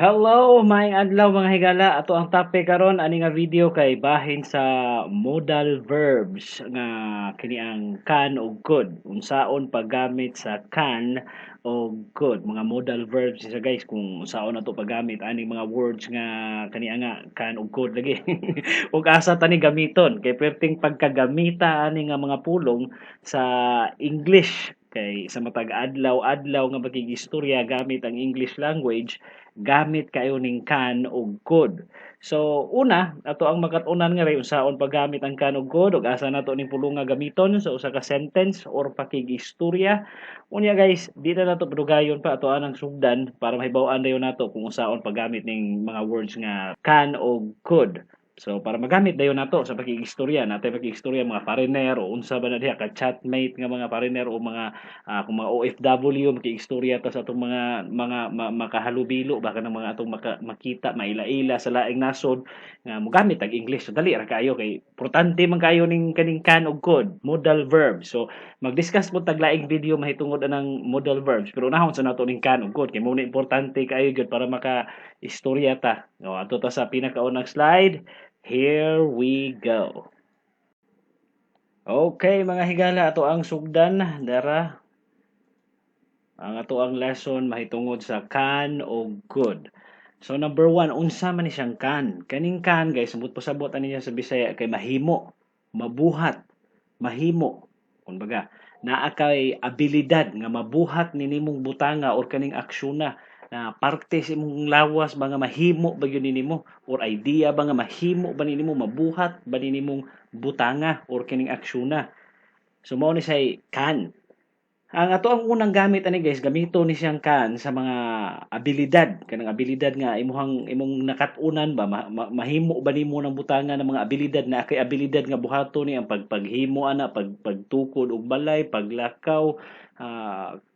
Hello, maayong adlaw, mga higala. Ato ang topic karon ani nga video kay bahin sa modal verbs nga kini ang can ug could. Unsaon paggamit sa can o could. Mga modal verbs siya, guys, kung unsaon nato paggamit ani mga words nga kani nga can ug could lagi. Ug asa ta ni gamiton kay perting pagkagamita ani nga mga pulong sa English, kay sa matag adlaw-adlaw nga makigistorya gamit ang English language, gamit kayo ning can ug could. So una, ato ang makat-unan nga ray unsaon paggamit ang can ug could ug asa nato ning pulong nga gamiton sa usa ka sentence or pakigistorya. Unya guys, di na nato padugayon pa, ato anang sugdan para mahibaw-an dayon nato kung unsaon paggamit ning mga words nga can ug could. So para magamit dayon nato sa pakigistorya, natay pakigistorya mga foreigner o unsa ba na diha ka chatmate nga mga foreigner o mga kung mga OFW, makigistorya ta sa atong mga makahalubilo ba, kanang mga atong makita maila-ila sa laing nasod nga mogamit tag English. So dali ra kaayo kay importante man kaayo ning kaning can ug could, modal verb. So mag-discuss mo tag laing video mahitungod anang modal verbs, pero unahon sa nato ning can ug could kay mao ni importante kaayo gyud para maka istorya ta. O, ato ta sa pinakaunang slide. Here we go. Okay, mga higala, ato ang sugdan dara. Ang ato ang lesson mahitungod sa can o could. So number one, unsa man ni siyang can? Kaning can, guys, samot pasabot ani niya sa Bisaya kay mahimo, mabuhat, mahimo. Kumbaga, naa kay abilidad nga mabuhat ni nimong butanga or kaning aksyon na parte sa imong lawas ba nga mahimo ba gyud nimo or idea ba nga mahimo ba nimo, mabuhat ba nimong butanga or kining aksyon. So mao ni say can. Ang ato ang unang gamit ani, guys, gamito ni siyang can sa mga abilidad, kanang abilidad nga imuhang imong nakat-unan ba, mahimo ba nimo ng butanga ng mga abilidad na kay abilidad nga buhaton ni ang pagpaghimo ana, pagtukod og balay, paglakaw,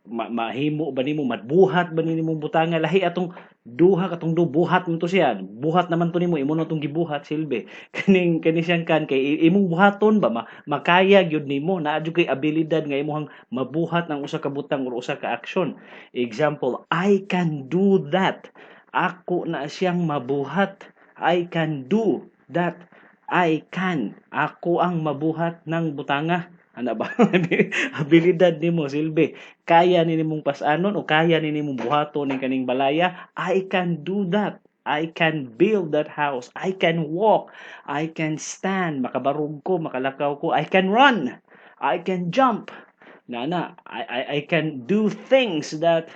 mahimo ba nimo, mabuhat ba nimo butanga, lahi atong duha katong do buhat mo to siya, buhat naman to nimo, imo na tong gibuhat silbi. Kaning kani siyang can kay imong buhaton ba, makaya gyud nimo, naa jud kay abilidad nga imuhang mabuhat ng usa ka butang or usa ka aksyon. Example, "I can do that." Ako na siyang mabuhat. I can do that. I can. Ako ang mabuhat ng butanga. Ana ba? Abilidad nimo silbi. Kaya ni nimong pas-anon o kaya ni nimong buhaton ning kaning balaya. I can do that. I can build that house. I can walk. I can stand. Makabarog ko, makalakaw ko. I can run. I can jump. Nana, I can do things that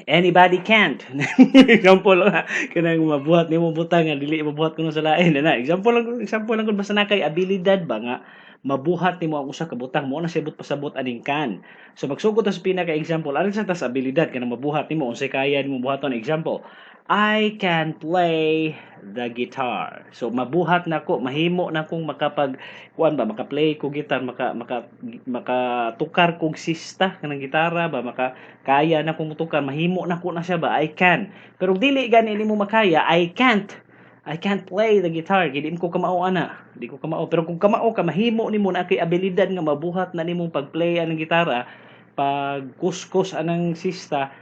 anybody can't. Example lang, kanang mabuhat nimo butang nga dili mabuhat kuno sa lain na. Example lang kung basta na kay abilidad ba nga mabuhat nimo ang usa ka butang, mo na siya but pasabot aning can. So magsugod ta sa pinaka example, aron sa tas abilidad kanang mabuhat nimo, unsay kaya nimo buhaton. Example, "I can play the guitar." So mabuhat nako, mahimo na kong makapag kuan ba, maka-play ko gitar, maka maka makatukar kog sista kanang gitara ba, maka kaya na kong mutukar, mahimo na ko na siya ba, I can. Pero dili gani nimo makaya, "I can't. I can't play the guitar." Dili ko kamao ana. Di ko kamao. Pero kung kamao ka, mahimo nimo na kay abilidad nga mabuhat na nimong pag-play anang gitara, pag kuskus anang sista,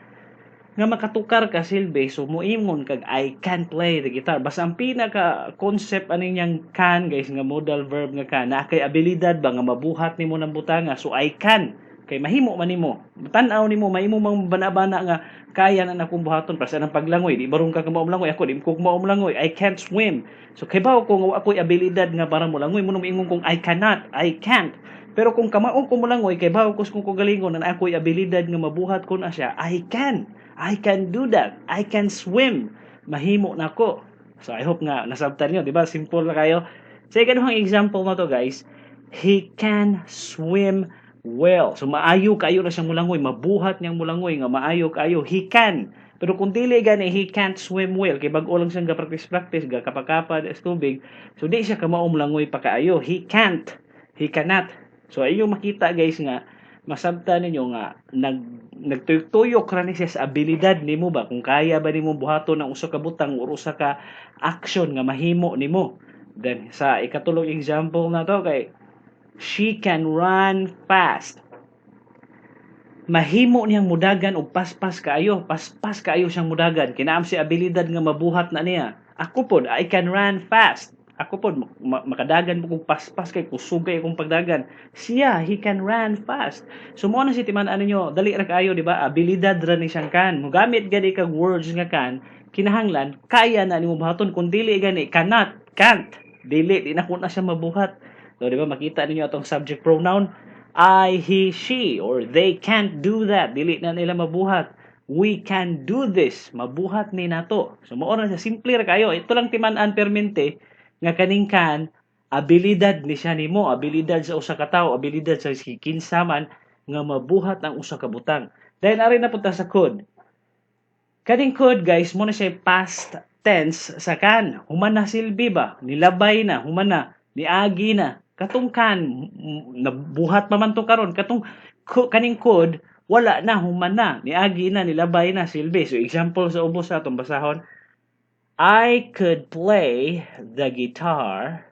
nga makatukar ka silbi, so moingon kag "I can play the guitar." Basta ang pinaka concept ani niyang can, guys, nga modal verb nga can, na kay abilidad ba nga mabuhat nimo ng butanga. So I can kay mahimo man nimo, tan-aw nimo, mahimo mang bana-bana nga kaya na nakong buhaton para sa nang paglangoy. Di barong ka kamao langoy, ako di ko kamao langoy. I can't swim. So kay ko nga ako'y abilidad nga para mo langoy mo, moingon kong "I cannot, I can't." Pero kung kamao ko molangoy, kay bawo ko kung kagalingon na ako'y abilidad nga mabuhat ko na siya, I can. I can do that. I can swim. Mahimo na ko. So I hope nga nasabtan niyo, di ba? Simple na kayo. Sa ikaduhang example na to, guys, he can swim well. So maayo kayo na siyang mulangoy, mabuhat niyang mulangoy nga maayo kayo. He can. Pero kung dili gani, he can't swim well. Kay bag-o lang siyang ga-practice practice, ga kapakapa sa tubig. So di siya kamao mulangoy pa kaayo. He can't. He cannot. So inyong makita, guys, nga masabtan ninyo nga nagtuyok ra ni siya sa abilidad nimo ba, kung kaya ba nimo buhaton ang usa ka butang or usa ka action nga mahimo nimo. Then sa ikatulong example na to kay she can run fast. Mahimo niyang mudagan og paspas kaayo, paspas kaayo siyang mudagan. Kay naa man siya abilidad nga mabuhat na niya. Ako pod, I can run fast. Ako pod makadagan mo kog paspas kay kusog kay akong pagdagan. Siya, he can run fast. So mo na si timan-an ninyo, dali ra kaayo, di ba? Abilidad ra ni siyang can. Mogamit gani kag words nga can, kinahanglan kaya na nimo buhaton. Kung dili gani, cannot, can't. Dili, di na ko na siya mabuhat. So di ba makita ninyo atong subject pronoun I, he, she, or they can't do that. Dili na nila mabuhat. We can do this. Mabuhat ni nato. So mao ra siya, simple ra kayo. Ito lang timan-an permente nga kaning can, abilidad ni siya nimo, abilidad sa usa ka tawo, abilidad sa kinsa man nga mabuhat ang usa ka butang. Then ari na punta sa could. Kaning could, guys, mo na siya past tense sa can. Human na silbi ba? Nilabay na, human na, niagi na. Katong can, nabuhat pa man to karon. Katong kaning could, wala na, human na, niagi na, nilabay na silbi. So example sa ubos sa atong basahon. I could play the guitar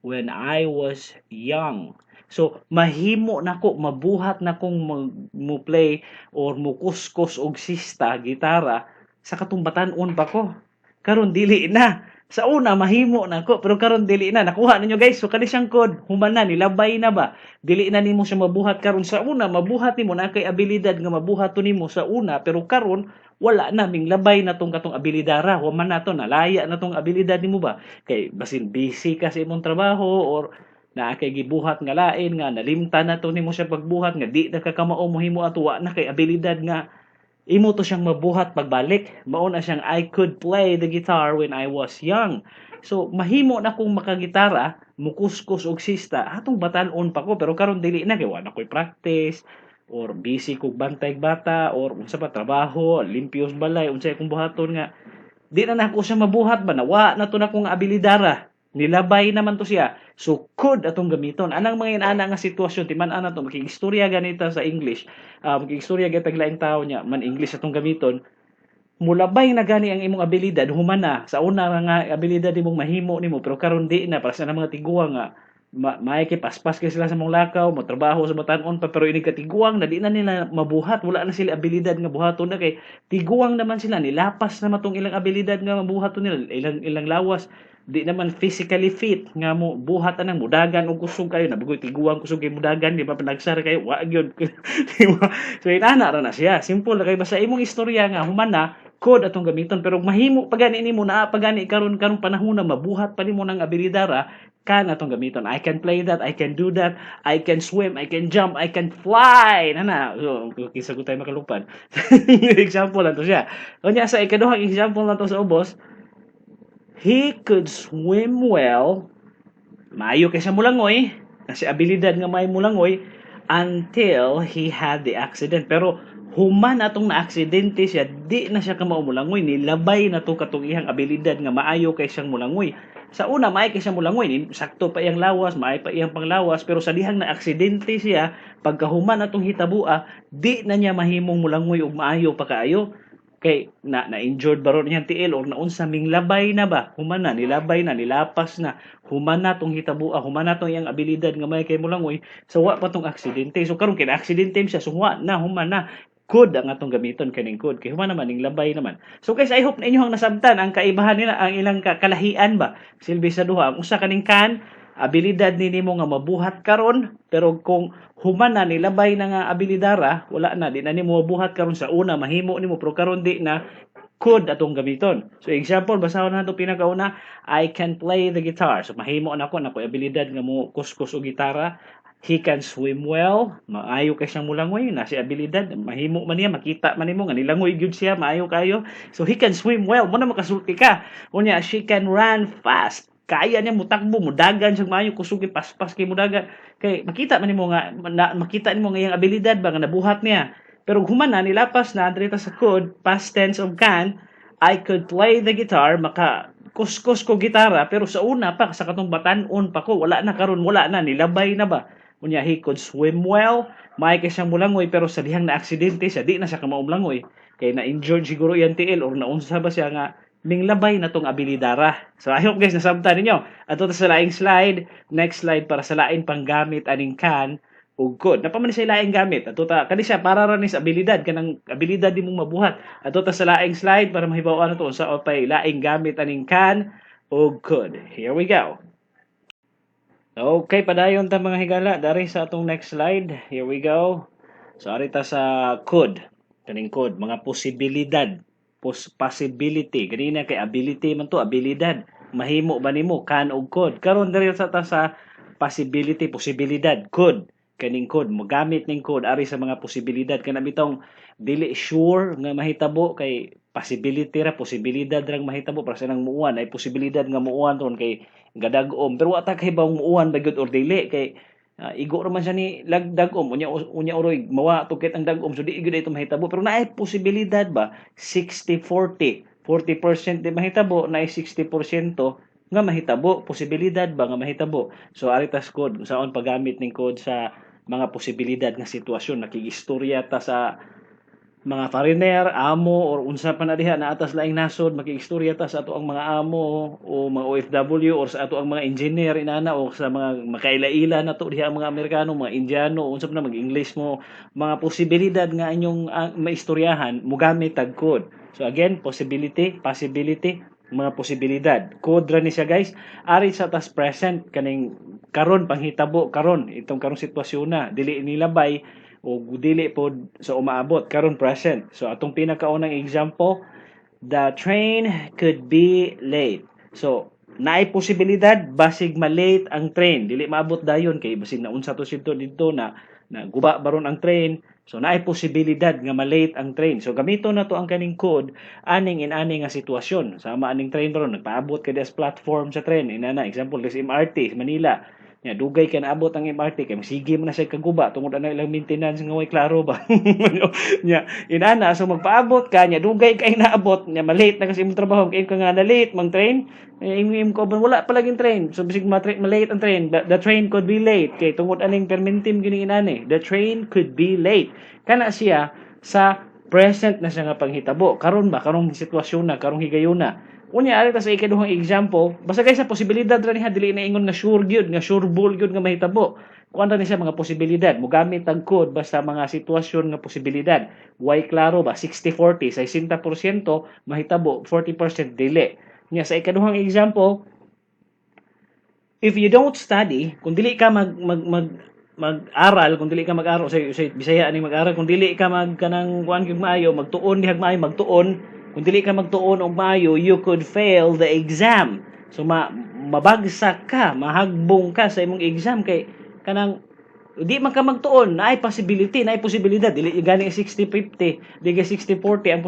when I was young. So mahimo nako, mabuhat na kong mo play or mukuskos og sista, gitara sa katong batan-on pa ko. Karon dili na. Sa una mahimo nako, pero karon dili na. Nakuha ninyo, guys. So kani siyang could, human na, nilabay na ba? Dili na nimo siya mabuhat karon. Sa una mabuhat nimo na kay abilidad nga mabuhat to nimo sa una, pero karon wala na, minglabay na tong katong abilidara. Human na to, nalaya na tong abilidad nimo ba? Kay basin busy ka sa imong trabaho or naa kay gibuhat nga lain nga nalimtan na to nimo siya pagbuhat nga di na ka kamao mohimo ato, wa na kay abilidad nga imo to siyang mabuhat pagbalik. Mao na siyang I could play the guitar when I was young. So mahimo na kong makagitara, mukuskus og sista atong batan-on pa ko, pero karon dili na kay wa na koy practice or busy kog bantay bata or unsa pa, trabaho, limpyos balay, unsay akong buhaton nga di na nako siya mabuhat ba, nawa na to na kong abilidara. Nilabay naman to siya. So could atong gamiton. Anang mga inana nga sitwasyon, timan-an to, makigistorya ganita sa English. Makigistorya ganita laing tao niya, man English atong gamiton. Mulabay na gani ang imong abilidad, human na. Sa una nga abilidad imong mahimo nimo, pero karon di na para sa mga tiguang nga maay kay paspas kay sila sa mong lakaw, mo trabaho sa batan-on pa, pero inig katiguang na di na nila mabuhat, wala na sila abilidad nga buhaton na kay tiguang naman sila, nilapas na matong ilang abilidad nga mabuhaton nila, ilang ilang lawas di naman physically fit nga mo buhat anang mudagan og kusog kayo nabugoy tiguang kusog kay mudagan, di ba? Panagsar kayo, wa gyud, di ba? So inana ra na siya, simple na kay basta imong istorya nga human na, could atong gamiton. Pero mahimo pa gani nimo, naa pa gani karon, karong panahon na mabuhat pa nimo ng abilidara, can atong gamiton. I can play that, I can do that, I can swim, I can jump, I can fly. Na na. So, kinsa ko tayo makalupad. Example lang to siya. Unya sa ikaduhang example na to sa ubos, he could swim well. Maayo kay siya mulangoy, kasi abilidad nga may mulangoy until he had the accident. Pero human atong na-aksidente siya, di na siya kamao mulangoy, nilabay na to katong iyang abilidad nga maayo kay siyang mulangoy. Sa una, maayo kay siya mulangoy, sakto pa iyang lawas, maayo pa iyang panglawas, pero sa dihang na-aksidente siya, pagkahuman atong hitabua, di na niya mahimong mulangoy og maayo pa kaayo kay na na-injured ba ron iyang tiil or naunsa, minglabay na ba, human na, nilabay na, nilapas na, human na tong hitabua, human na tong iyang abilidad nga may kay mulangoy sa wa pa tong aksidente. So karon kay aksidente siya, so wa na, human na, could ang atong gamiton, kaning could kay human naman, ning labay naman. So guys, I hope na inyohang nasabtan ang kaibahan nila, ang ilang kalahian ba silbi sa duha. Ang usa, kaning can, abilidad ni nimo nga mabuhat karon, pero kung human na, nilabay na nga abilidara, wala na, di na nimo mabuhat karon. Sa una mahimo nimo, pero karon di na, could atong gamiton. So example, basahon na to, pinakauna, I can play the guitar. So mahimo na ako, nako abilidad nga mo kuskus og gitara. He can swim well, maayo kay siyang mulangoy, na si abilidad, mahimo man niya, makita man nimo nga nilangoy gyud siya, maayo kayo. So he can swim well, mo na makasulti ka. Unya, she can run fast. Kaya niya mutakbo, mudagan siya maayo, kusog kay paspas kay mudagan. Kay makita man nimo nga na, makita nimo nga iyang abilidad ba nga nabuhat niya. Pero human na, nilapas na, diri sa could, past tense of can, I could play the guitar, maka kuskus ko gitara, pero sa una pa, sa katong batan-on pa ko, wala na karon, wala na, nilabay na ba. Unya, he could swim well, maay kay siyang mulangoy, pero sa dihang na-aksidente siya, di na siya kamaumlangoy. Kay na-injured siguro iyang tiil or naunsa ba siya nga minglabay na tong abilidara. So I hope, guys, nasabtan ninyo. Ato ta sa laing slide, next slide, para sa lain pang gamit aning can ug could. Naa pa man siya laing gamit. Ato ta kani siya para ra ni sa abilidad, kanang abilidad nimong mabuhat. Ato ta sa laing slide para mahibaw-an nato unsa pay laing gamit aning can ug could. Here we go. Okay, padayon ta, mga higala dari sa atong next slide. Here we go. So ari ta sa could. Kaning could, mga posibilidad, possibility. Ganina kay ability man to, abilidad. Mahimo ba nimo, can ug could. Karon diri sa ta sa possibility, posibilidad, could. Kaning could, mogamit ning could ari sa mga posibilidad, kana bitong dili sure nga mahitabo kay possibility ra, posibilidad rang mahitabo. Para sa nang muuwan, ay posibilidad nga muuwan ron kay gadag-om, pero wa ta kahibawng muuwan ba gyud or dili kay igo ra man siya ni lagdag-om, unya unya uroy mawa tukit ang dag-om, so di gyud ito mahitabo, pero naay posibilidad ba, 60-40, 40% di mahitabo, naay 60% nga mahitabo, posibilidad ba nga mahitabo. So ari tas could, saon paggamit ning could sa mga posibilidad nga sitwasyon. Nakigistorya ta sa mga foreigner, amo or unsa pa na diha na atas laing nasod, makigistorya ta sa ato ang mga amo o mga OFW or sa ato ang mga engineer inana o sa mga makaila-ila na to diha, ang mga Amerikano, mga Indiano, unsa pa na mag-English mo, mga posibilidad nga inyong maistoryahan, mugamit tag could. So again, possibility, possibility, mga posibilidad. Could ra ni siya, guys. Ari sa tas present, kaning karon, panghitabo karon, itong karong sitwasyon na dili nilabay o dili pod sa umaabot, karon, present. So atong pinakaunang example, "The train could be late." So naay posibilidad basig ma-late ang train, dili maabot dayon kay basig naunsa to sidto didto na na guba baron ang train. So naay posibilidad nga ma-late ang train. So gamito na to ang kaning could aning inani nga sitwasyon. Sama aning train baron nagpaabot ka sa platform sa train inana, example sa MRT Manila. Nya dugay kay naabot ang MRT kay sige man na siya kaguba tungod ana ilang maintenance nga way klaro ba. Nya inana, so magpaabot ka, nya dugay kay naabot, nya malate na kasi imong trabaho kay ka nga na late mang train eh, imo ko wala pa lagi train, so bisig malate ang train. The train could be late kay tungod aning permintim gini inani, the train could be late. Kana siya sa present na siya nga panghitabo karon ba, karong sitwasyon na, karong higayuna. Unya ari ta sa ikaduhang example, basta, guys, sa posibilidad ra niya, dili na ingon nga sure gyud, nga sure ball gyud nga mahitabo. Kuan ra ni siya, mga posibilidad. Mugamit ang could basta mga sitwasyon nga posibilidad. Way klaro ba, 60-40, 60% mahitabo, 40% dili. Nya sa ikaduhang example, "If you don't study," kung dili ka mag mag mag mag-aral, kung dili ka mag-aral sa Bisaya ani mag-aral, kung dili ka mag kanang kuan gyud maayo, magtuon dihag maayo, magtuon, kung dili ka magtuon og maayo, "you could fail the exam." So mabagsak ka, mahagbong ka sa imong exam kay kanang di man ka magtuon, naay possibility, naay posibilidad, dili gani 60-50, di 60-40 ang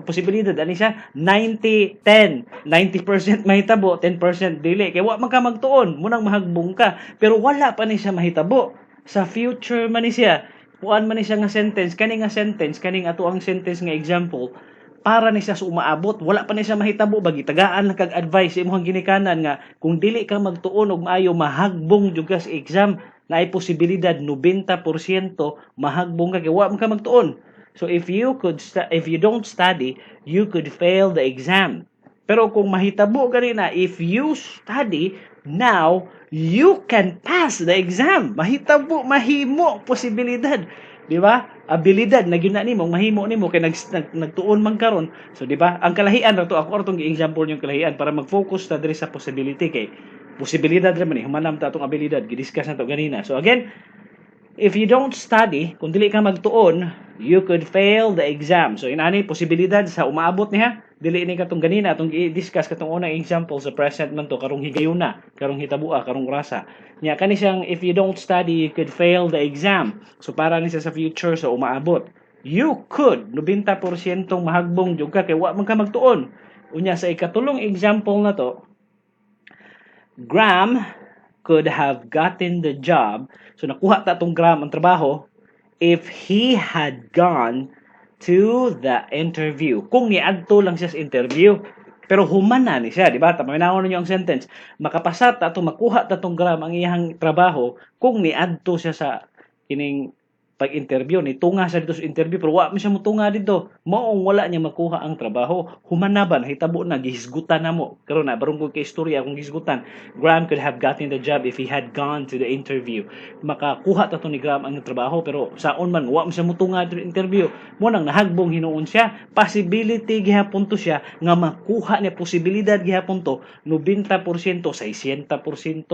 posibilidad ani siya 90-10, 90% mahitabo, 10% dili. Kay wa man ka magtuon, munang mahagbong ka, pero wala pa ni siya mahitabo. Sa future man ni siya, kuan man ni siya nga sentence, kani nga sentence, kaning ato ang sentence nga example, para ni siya sa umaabot, wala pa ni siya mahitabo ba, gitagaan lang kag advice sa imong ginikanan nga kung dili ka magtuon og maayo, mahagbong jud ka sa exam, naay posibilidad 90% mahagbong ka kay wa man ka magtuon. So if you don't study, you could fail the exam. Pero kung mahitabo gani na, "If you study now, you can pass the exam." Mahitabo, mahimo, posibilidad. Di ba? Abilidad na gyud na nimo, mahimo nimo kay nagtuon man karon. So di ba? Ang kalahian ra to, ako ra tong gi-example yung kalahian para mag-focus ta diri sa possibility kay posibilidad ra man eh. Humanam ta atong abilidad, gidiscuss na to ganina. So again, "If you don't study," kung dili ka magtuon, "you could fail the exam." So inani posibilidad sa umaabot niya, dili ni katong ganina atong i-discuss, katong unang example, sa present man to, karong higayuna, karong hitabua, karong orasa. Nya kani siyang "If you don't study, you could fail the exam." So para ni siya sa future, so umaabot. You could 90% mahagbong jud ka kay wa man ka magtuon. Unya sa ikatulong example na to, "Graham could have gotten the job." So nakuha ta tong Graham ang trabaho "if he had gone to the interview." Kung niadto lang siya sa interview. Pero human na ni siya, di ba? Paminawon ninyo ang sentence. Makapasa ta to, makuha ta tong Graham ang iyang trabaho kung niadto siya sa kining pag-interview. Nitunga siya dito sa interview pero wa man siya motunga dito. Maong wala niya makuha ang trabaho. Human na ba, nahitabo na, gihisgutan na mo. Karon na barong kay istorya akong gihisgutan. Graham could have gotten the job if he had gone to the interview. Makakuha ta to ni Graham ang trabaho, pero saon man wa man siya motunga dito interview. Mo nang nahagbong hinuon siya. Possibility gihapon to siya nga makuha niya, posibilidad gihapon to 90%, 60%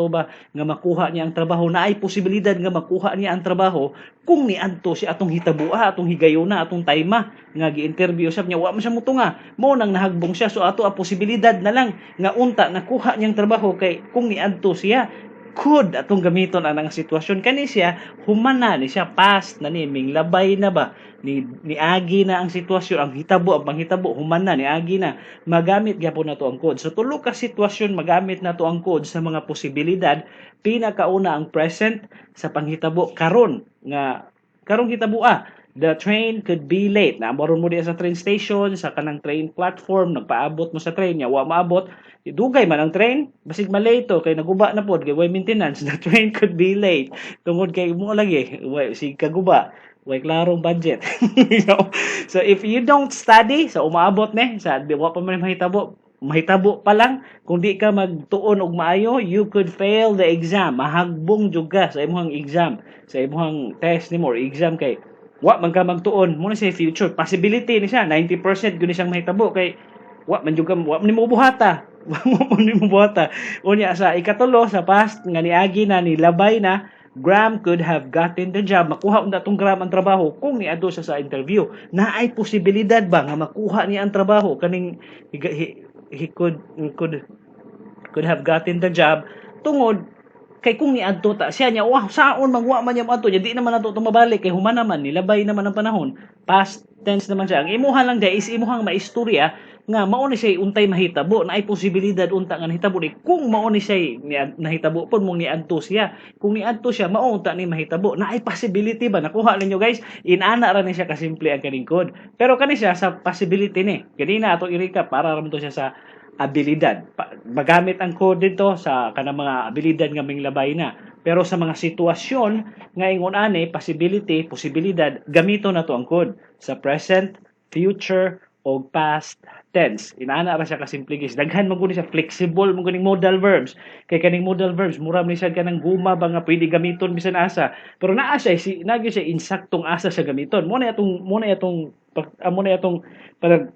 ba nga makuha niya ang trabaho. Naay posibilidad nga makuha niya ang trabaho kung niadto siya atong hitabua, atong higayuna, atong tayma nga gi-interview siya niya, wa man siya mutunga, mo nang nahagbong siya. So ato ang posibilidad na lang nga unta nakuha niyang trabaho kay kung niadto siya. Could atong gamiton anang sitwasyon. Kani siya, human na ni siya, past na ni, minglabay na ba ni, niagi na ang sitwasyon, ang hitabo, ang panghitabo, human na, niagi na, magamit gyapon nato ang could. So tulo ka sitwasyon magamit nato ang could sa mga posibilidad. Pinakauna, ang present, sa panghitabo karon nga karong hitaboa. The train could be late. Naamoron mo diya sa train station, sa kanang train platform, nagpaabot mo sa train niya, wa maabot. Dugay man ang train, basig malate to kay naguba na pod kay way maintenance. The train could be late. Tungod kay mo lagi, way sig kaguba, way klarong budget. So if you don't study, sa umaabot ne, sa di wa pa man mahitabo, mahitabo pa lang, kung di ka magtuon og maayo, you could fail the exam. Mahagbong jud ka sa imong exam, sa imong test nimo or exam kay wa man ka magtuon. Mo na siya future possibility ni siya, 90% gyud ni siyang mahitabo kay wa man jud ka, wa man nimo buhata, wa man nimo buhata. Unya sa ikatulo, sa past nga niagi na, nilabay na, Graham could have gotten the job. Makuha unta tong Graham ang trabaho kung niadto siya sa interview. Naay posibilidad ba nga makuha niya ang trabaho kaning he could have gotten the job tungod kay kung niadto ta siya niya, wow, saon man wa man niya moadto niya, di naman nato mabalik kay human naman, nilabay naman ang panahon, past tense naman siya. Ang imuha lang diay is imuhang maistorya nga mao ni siya untay mahitabo, naay posibilidad unta nga nahitabo ni kung mao ni siya nahitabo pod mong niadto siya. Kung niadto siya, mao unta ni mahitabo, naay possibility ba. Nakuha ninyo, guys? Inana ra ni siya kasimple ang kaning could. Pero kani siya sa possibility ni kanina ato i-recap, para ra man to siya sa abilidad. Magamit ang could dito sa kanang mga abilidad nga minglabay na. Pero sa mga sitwasyon nga ingon ani, possibility, posibilidad, gamito na to ang could sa present, future, o past tense. Inaana ra siya kasimple, guys. Daghan man gud ni siya, flexible man gud ning modal verbs. Kay kaning modal verbs, mura man ni siya kanang guma ba nga pwede gamiton bisan asa. Pero naa siya si naa gyud siya insaktong asa siya gamiton. Mo na atong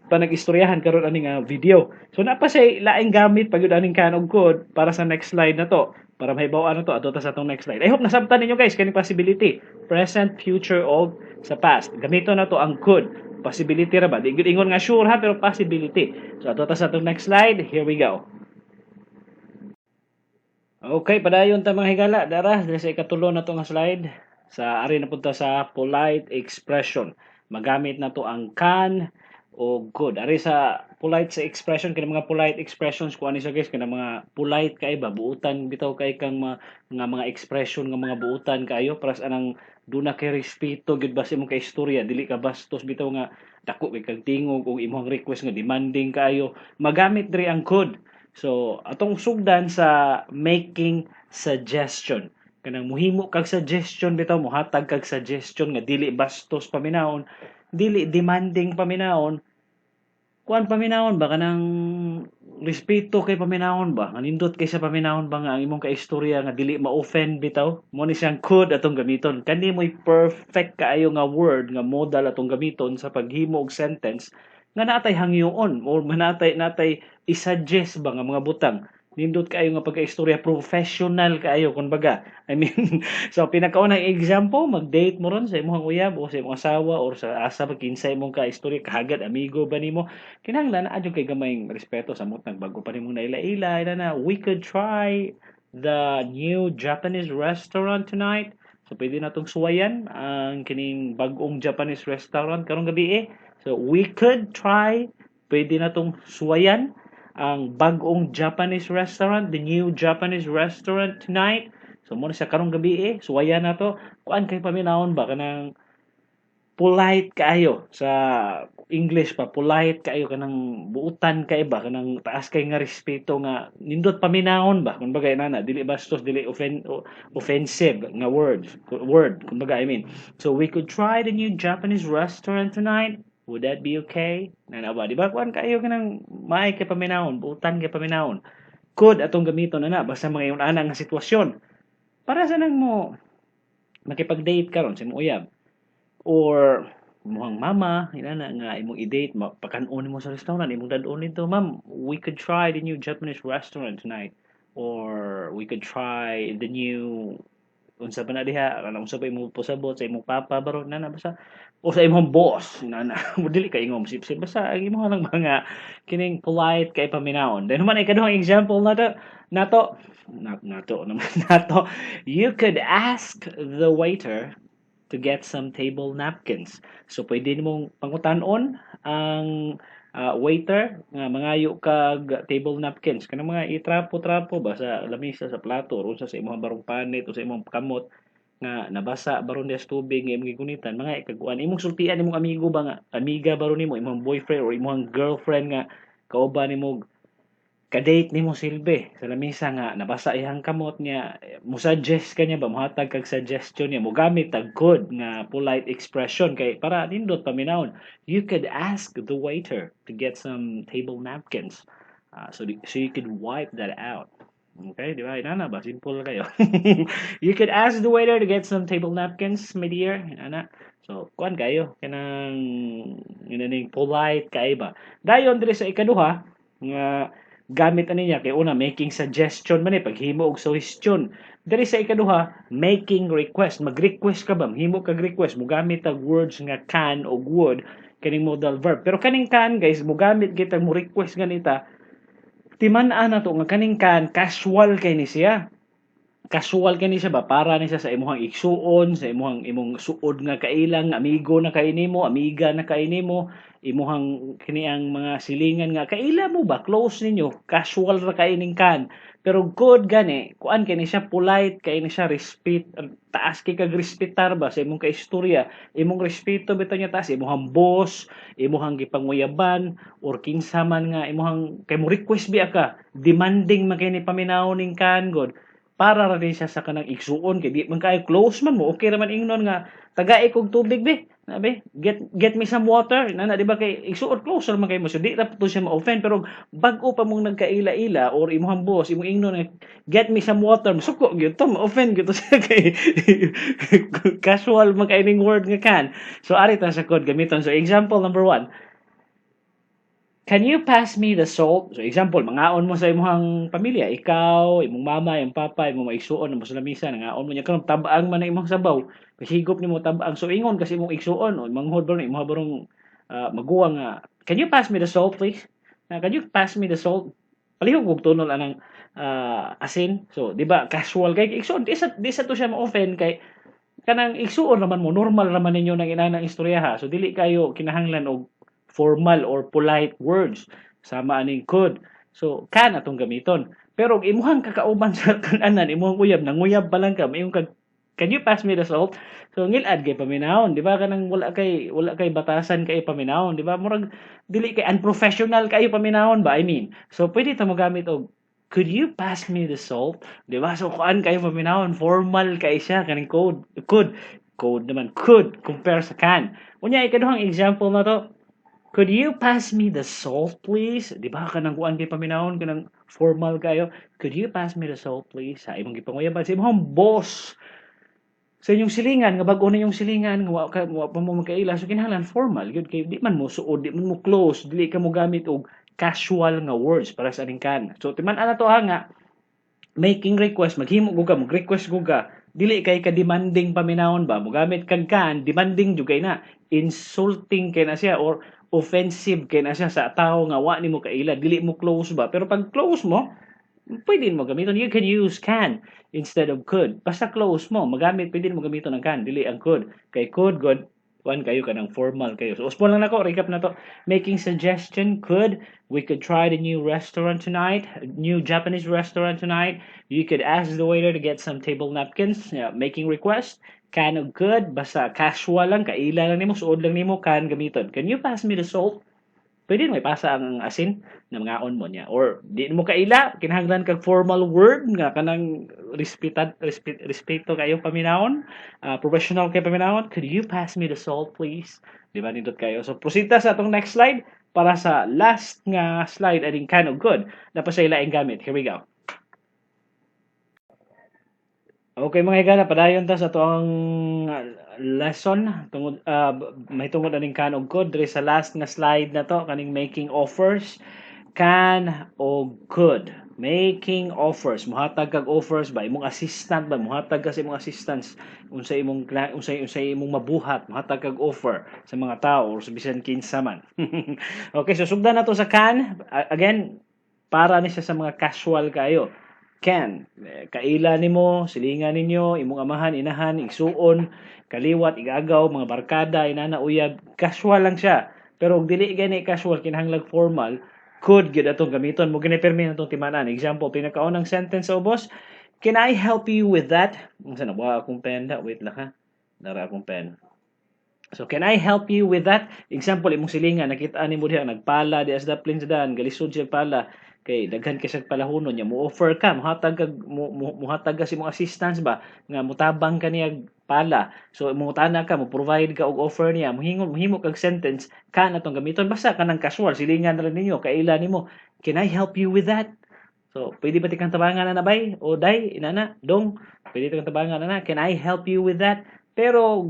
panag-istoryahan karon ani nga video. So naa pa siya laing gamit pag aning can ug could para sa next slide na to. Para mahibaw-an na to, adto ta sa atong next slide. I hope nasabtan ninyo, guys, kaning possibility. Present, future, o sa past. Gamito na to ang could. Possibility ra ba? Di gyud ingon nga sure ha, pero possibility. So adto ta sa atong next slide. Here we go. Okay, padayon ta, mga higala. Dara, diri sa ikatulo na to nga slide. Sa ari na punta sa polite expression. Magamit na to ang can o could. Ari sa polite sa expression, kani mga polite expressions kuan ni siya, guys, kana mga polite kay ba, buutan bitaw kay kang mga, nga mga expression nga mga buutan kaayo para sa anang duna kay respeto gyud ba sa imong kaistorya, dili ka bastos bitaw nga dako kay kag tingog og imong request nga demanding kaayo. Magamit diri ang could. So atong sugdan sa making suggestion, kanang muhimo kag suggestion bitaw, mohatag kag suggestion nga dili bastos paminawon, dili demanding paminawon, kuan paminawon ba, kanang respeto kay paminawon ba, nga nindot kay sa paminawon ba nga ang imong kaistorya nga dili ma-offend bitaw. Mo ni siyang could atong gamiton. Kani mo'y perfect kaayo nga word nga modal atong gamiton sa paghimo og sentence nga natay hangyoon or manatay natay i-suggest ba nga mga butang. Nindot kaayo nga pagkaistorya, professional kaayo kumbaga, I mean. So pinakaunang example, mag-date mo ron sa imong uyab o sa imong asawa or sa asa ba, kinsay imong kaistorya, kahagad amigo ba nimo, kinahanglan naa jud kay gamayng respeto sa mot nagbago pa nimong naila-ila na na, "We could try the new Japanese restaurant tonight." So pwede natong suwayan ang kining bag-ong Japanese restaurant karong gabi eh. So we could try, pwede natong suwayan ang bag-ong Japanese restaurant, the new Japanese restaurant tonight. So mo na siya karong gabi eh, suwayan na to. Kuan kay paminawon ba, kanang Polite kaayo sa English pa, polite kaayo, kanang buutan kay ba, kanang taas kay nga respeto nga nindot paminawon ba, kumbaga inana, dili bastos, dili offensive nga word, kumbaga, I mean. So, "We could try the new Japanese restaurant tonight. Would that be okay?" Nana ba, di ba? Kuan kaayo, kanang maay kay paminawon, buutan kay paminawon. Could atong gamiton ana basta mga ingon ana nga sitwasyon. Para sa nang mo makipag-date karon sa imong uyab or imong mama inana nga imong i-date, pakan-on nimo sa restaurant, imong dad-on nito, "Ma'am, we could try the new Japanese restaurant tonight," or "We could try the new," unsa pa na diha, kanang unsa pa imong pasabot sa imong papa baro nana, basta o sa imong boss nana, dili kay ingom sipsip, basta ang imong lang mga kining polite kay paminawon. Then human, ikaduhang example nato nato naman nato, "You could ask the waiter to get some table napkins." So pwede nimong pangutan-on ang waiter nga mangayo kag table napkins, kanang mga itrapo-trapo ba sa lamisa, sa plato, or unsa sa imong barong panit o sa imong kamot nga nabasa baron diha sa tubig nga imong gigunitan, mga ikaguan imong sultian imong amigo ba nga amiga baron nimo, imong boyfriend or imong girlfriend nga kauban nimo, ka-date nimo silbi sa lamisa, nga nabasa iyang kamot niya, mo-suggest ka niya ba, mohatag kag suggestion niya, mogamit tag could nga polite expression kay para nindot paminawon. "You could ask the waiter to get some table napkins so you could wipe that out." Okay, di ba? Inana ba? Simple kayo. "You could ask the waiter to get some table napkins, my dear." Inana. So, kuan kayo kanang inaning polite kay ba. Dayon diri sa ikaduha nga gamit ani niya, kay una making suggestion man eh, paghimo og suggestion. Diri sa ikaduha, making request, mag-request ka ba, himo kag request, mogamit tag words nga can o would, kaning modal verb. Pero kaning can, guys, mogamit kita mo request ganita, timan-an nato nga kaning can, casual kay ni siya, casual kay ni siya ba, para ni siya sa imong igsuon, sa imong imong suod nga kailang amigo na kay nimo, amiga na kay nimo, imuhang kini ang mga silingan nga kaila mo ba, close ninyo, casual ra kay ning can. Pero could gani, kuan kay ni siya, polite kay ni siya, respect, taas kay kag respetar ba sa imong kaistorya, imong respeto bitaw niya taas, imong boss, imong gipanguyaban or kinsa man nga imong kay mo request biya ka, demanding man kay ni paminaw ning can god. Para ra din siya sa kanang igsuon kay di man kaayo close man mo, okay ra man ingnon nga tagai kog tubig be na be, get me some water na, di ba? Kay igsuon, closer man kay mo, so di ra to siya ma-offend. Pero bag-o pa mong nagkaila-ila or imong boss, imong ingnon nga "Get me some water," masuko gyud to, ma-offend gyud to siya kay casual man kay ning word nga can. So ari ta sa could gamiton. So example number one, "Can you pass me the salt?" So example, mangaon mo sa imong pamilya, ikaw, imong mama, imong papa, imong mga igsuon mo sa lamisa, nangaon mo niya karon, tab-ang man ang imong sabaw. Paghigop nimo, tab-ang. So ingon kasi imong igsuon o manghod ba imong barong maguwang nga, "Can you pass me the salt, please? Can you pass me the salt? Palihog og tunol anang asin." So, di ba, casual kay igsuon, di sa to siya ma-offend kay kanang igsuon naman mo, normal naman ninyo nang inanang istorya ha. So dili kayo kinahanglan og formal or polite words sama aning could. So can atong gamiton. Pero og imuhang kakauban sa kananan, imuhang uyab, nanguyab pa lang ka, maingon kag "Can you pass me the salt?" So ngilad kay paminawon, di ba? Kanang wala kay batasan kay paminawon, di ba? Murag dili kay unprofessional kayo paminawon ba, I mean. So pwede ta mogamit og "Could you pass me the salt?" Di ba? So kuan kayo paminawon, formal kay siya kaning code, could, code naman, could compare sa can. Unya, ikaduhang example na to, "Could you pass me the salt, please?" Di ba kanang kuan kay paminawon, kanang formal kayo. "Could you pass me the salt, please?" Sa imong gipanguyaban, sa imong boss, sa inyong silingan nga bag-o na yung silingan nga wa pa mo magkaila, so kinahanglan formal gyud kay di man mo suod, di man mo close, dili ka mo gamit og casual nga words para sa aning can. So timan-an na to ha nga making request, maghimo gud ka, mag-request gud ka, dili kay ka demanding paminawon ba, mogamit kag can, demanding jud kay na, insulting kay na siya or offensive kay na siya sa tawo nga wa nimo kaila, dili mo close ba. Pero pag close mo, pwede mo gamiton. You can use can instead of could. Basta close mo, magamit, pwede mo gamiton ang can, dili ang could. Kay could, good, kuan kayo, kanang formal kayo. So usbon lang nako, recap na to. Making suggestion, could. "We could try the new restaurant tonight, new Japanese restaurant tonight." "You could ask the waiter to get some table napkins." Yeah, making request, Can ug could, basta casual lang, kaila lang nimo, suod lang nimo, can gamiton. "Can you pass me the salt?" Pwede mo ipasa ang asin na mangaon mo niya. Or di mo kaila, kinahanglan kag formal word nga kanang respetad, respeto kayo paminawon, professional kay paminawon. "Could you pass me the salt, please?" Di ba nindot kayo? So proceed ta sa atong next slide para sa last nga slide aning can ug could na pa sa ilaing gamit. Here we go. Okay, mga higala, padayon ta sa atoang lesson tungod mahitungod aning can ug could diri sa last nga slide na to, kaning making offers. Can o could, making offers, muhatag kag offers ba, imong assistant ba, muhatag ka sa imong assistants unsa imong mabuhat, muhatag kag offer sa mga tao or sa bisan kinsa man. Okay, so sugdan nato sa can. Again, para ni siya sa mga casual kayo. Can. Eh, kaila nimo, silingan ninyo, imong amahan, inahan, igsuon, kaliwat, igagaw, mga barkada, inana, uyab, casual lang siya. Pero og dili gani casual, kinahanglag formal, could gyud atong gamiton. Mo gani permi natong timanan. Example, pinakaunang sentence sa ubos, "Can I help you with that?" Unsa na wa akong pen da? Wait lang ha. Nara akong pen. So, "Can I help you with that?" Example, imong silingan, nakita nimo diha, nagpala di as daplin sa daan, galisod siya pala, kay daghan kay siya palahunon niya, mo offer ka, muhatag ka sa imong assistance ba, nga mutabang ka niya pala. So, mangutana ka, mo provide ka og offer niya, muhingon, muhimo kag sentence, can atong gamiton, basta kanang casual, silingan na rin ninyo, kaila nimo, "Can I help you with that?" So, pwede ba tikang tabangan na bay? O day, inana, dong, pwede tikang tabangan na na, "Can I help you with that?" Pero,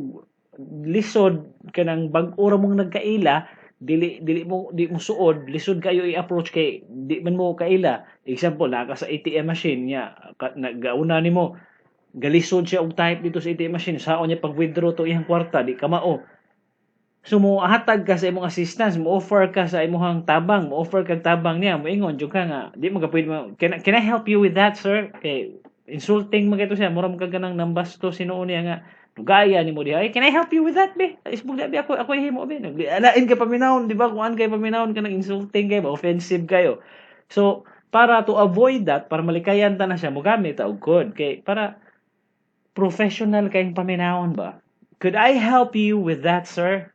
lisod kanang bag-o ra mong nagkaila, dili dili mo di mo suod, lisod kayo i-approach kay di man mo kaila. Example, naa ka sa ATM machine niya, nagauna nimo, galisod siya og type dito sa ATM machine, saon niya pag withdraw to iyang kwarta, di kamao. So mo hatag ka sa imong assistance, mo offer ka sa imong tabang, mo offer kag tabang niya, moingon jud ka nga di mo ka pwede mo, Can I help you with that, sir?" Kay insulting man kaayo siya, mura man kag kanang nambastos hinuon niya nga gaya nimo diha, "Ay, can I help you with that, be? Isbog be, ako ako himo be." Alain ka paminawon, di ba? Kung an kay paminawon kanang insulting kay ba, offensive kayo. So, para to avoid that, para malikayan ta na siya, mogamit ta og could kay para professional kayong paminawon ba. "Could I help you with that, sir?"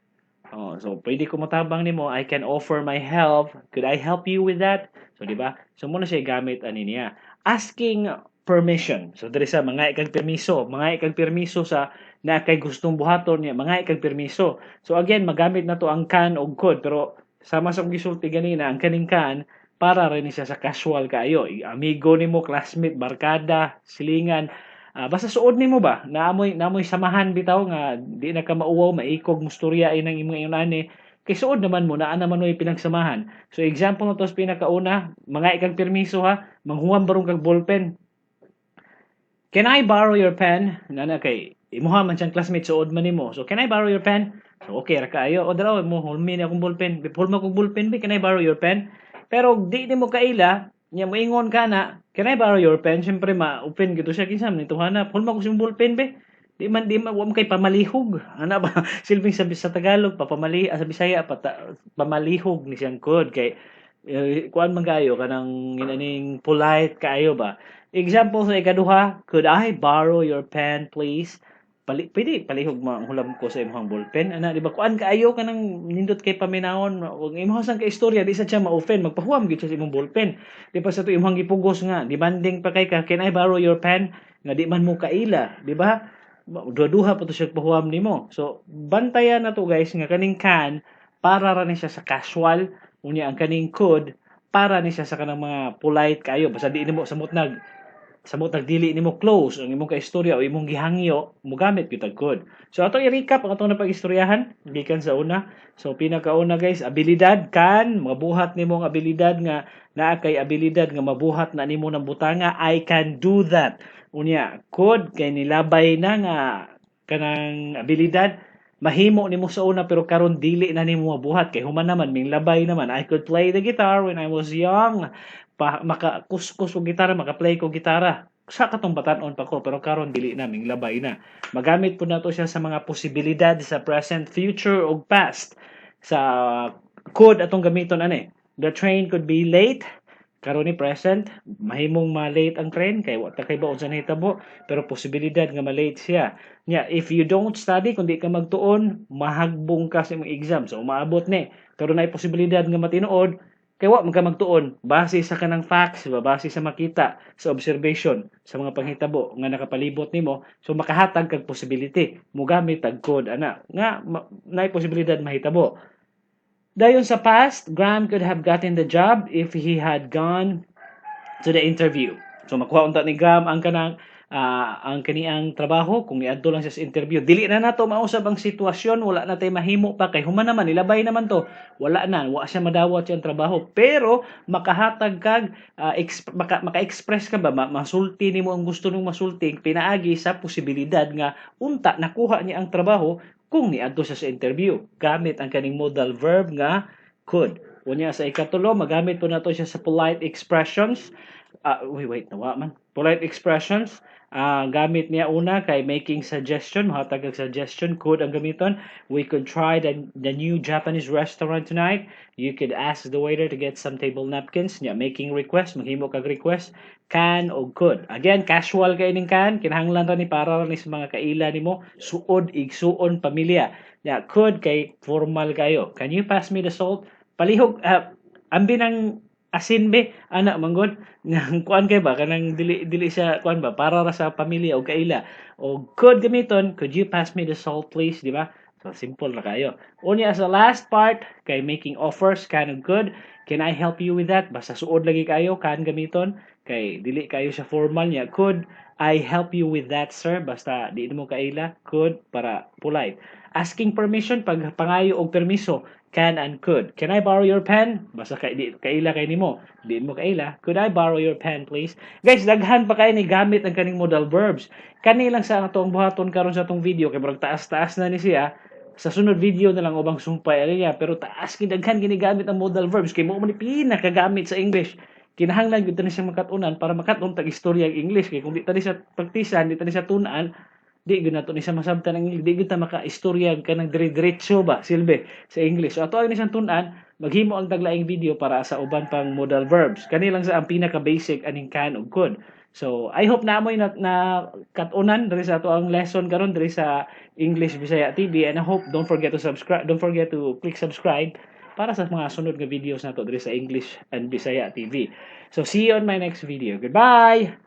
Oh, so pwede ko motabang nimo, I can offer my help. "Could I help you with that?" So di ba? So mo na siya gamit ani niya. Asking permission. So diri sa mga ikag permiso, mga ikag permiso sa na kay gustong buhaton niya, mga ikag permiso. So again, magamit na to ang can og could, pero sama sa akong gisulti ganina, ang kaning can para rin siya sa casual kaayo. Amigo nimo, classmate, barkada, silingan, basta suod nimo ba, naamoy samahan bitaw nga di na ka mauwaw, maikog mustorya ay nang imong inani kay suod naman mo, naa naman mo'y pinagsamahan. So example na to sa pinakauna, mga ikag permiso ha, manghuwam barong kag ballpen. "Can I borrow your pen?" Nana kay imuha man siyang classmate, suod man nimo. So, "Can I borrow your pen?" So okay ra kaayo. "O dara mo hulmi ni akong ballpen. Hulma akong ballpen be, can I borrow your pen?" Pero di nimo kaila, nya moingon ka na, "Can I borrow your pen?" Siyempre ma-open gito siya, kinsa man ito hanap. "Hulma ko sa ballpen be." Di man wa man kay pamalihog. Ana ba? Silbing sa Tagalog papamali, sa Bisaya pata, pamalihog ni siyang could kay kuan man kayo kanang inaning polite kaayo ba. Example sa ikaduha, "Could I borrow your pen, please?" Pwede palihog hulam ko sa imong ballpen ana, di ba? Kuan kaayo kanang nindot kay paminawon ug imong sang ka istorya, di sa siya ma-offend, magpahuwam gyud siya sa imong ballpen. Di pa sa to imong gipugos nga demanding pa kay ka, "Can I borrow your pen?" nga di man mo kaila, di ba? Duha-duha pa to siya pahuwam nimo. So bantayan na to, guys, nga kaning can para ra ni siya sa casual, unya ang kaning could para ni siya sa kanang mga polite kaayo, basta di nimo samot nag dili nimo close ang imong kaistorya o imong gihangyo, mogamit gyud tag could. So ato i-recap ang atong napag-istoryahan gikan sa una. So pinakauna, guys, abilidad, can, mabuhat nimo ang abilidad nga naa kay abilidad nga mabuhat na nimo ng butanga, "I can do that." Unya could kay nilabay na nga kanang abilidad, mahimo nimo sa una pero karon dili na nimo mabuhat kay human naman, ming labay naman. I could play the guitar when I was young. Pa, maka kuskus og gitara, maka-play ko gitara sa katong batan-on pa ko, pero karon dili na, ming labay na. Magamit po nato siya sa mga posibilidad sa present, future ug past. Sa could atong gamiton ani, "The train could be late." Karon ni present, mahimong ma-late ang train kay wa ta kabalo unsa nahitabo, pero posibilidad nga ma-late siya. Nya, if you don't study, kung di ka magtuon, mahagbong ka sa imong exam. So umaabot ni. Pero naay posibilidad nga matinuod kay wa man ka magtuon base sa kanang facts ba, base sa makita sa observation sa mga panghitabo nga nakapalibot nimo. So makahatag kag possibility, mogamit tag could ana nga naay posibilidad mahitabo. Dayon sa past, Graham could have gotten the job if he had gone to the interview. So makuha unta ni Graham ang kanang ang kaniyang trabaho kung niadto lang siya sa interview. Dili na nato mausab ang sitwasyon, wala na tay mahimo pa kay human naman, nilabay naman to. Wala na, wa siya madawat siyang trabaho. Pero makahatag kag maka-express ka ba, masulti nimo ang gusto nimo masulti pinaagi sa posibilidad nga unta nakuha niya ang trabaho kung niadto siya sa interview gamit ang kaning modal verb nga could. Unya sa ikatulo, magamit po nato siya sa polite expressions. Wait, wait, nawa man. Polite expressions. Gamit niya una kay making suggestion, mohatag og suggestion, could ang gamiton. We could try the new Japanese restaurant tonight. You could ask the waiter to get some table napkins. Nya, making request, maghimo kag request, can o could. Again, casual kay ning can, kinahanglan ra ni para ra ni sa mga kaila nimo, suod, igsuon, pamilya. Nya, could kay formal kayo. Can you pass me the salt? Palihog, ambi ng asin be, ana manggod. Nang kuan kay ba kanang dili dili siya kuan ba, para ra sa pamilya o kaila. O could gamiton, could you pass me the salt, please, di ba? So simple ra kayo. Unya sa last part kay making offers, can ug could. Can I help you with that? Basta suod lagi kayo can gamiton kay dili kayo siya formal niya. Could I help you with that, sir? Basta di mo kaila, could para polite. Asking permission, pag pangayo og permiso, can and could. Can I borrow your pen? Basta kay di kaila kay nimo. Di mo kaila. Could I borrow your pen, please? Guys, daghan pa kay ni gamit ang kaning modal verbs. Kani lang sa atong buhaton karon sa atong video kay murag taas-taas na ni siya. Sa sunod video na lang ubang sumpay ani niya, pero taas kay daghan ginigamit ang modal verbs kay mao man ni pinakagamit sa English. Kinahanglan gyud ta ni siya makat-unan para makat-on tag istorya ang English kay kung di ta ni siya praktisan, di ta ni siya tun-an, di gyud nato ni siya masabtan ang English, di gyud ta maka-istorya kanang dire-diretso ba silbi sa English. So ato ni siyang tun-an, maghimo ang taglaing video para sa uban pang modal verbs. Kani lang sa ang pinaka basic aning can ug could. So I hope na amoy na kat-unan diri sa ato ang lesson karon diri sa English Bisaya TV, and I hope don't forget to subscribe, don't forget to click subscribe para sa mga sunod nga videos nato diri sa English and Bisaya TV. So see you on my next video. Goodbye.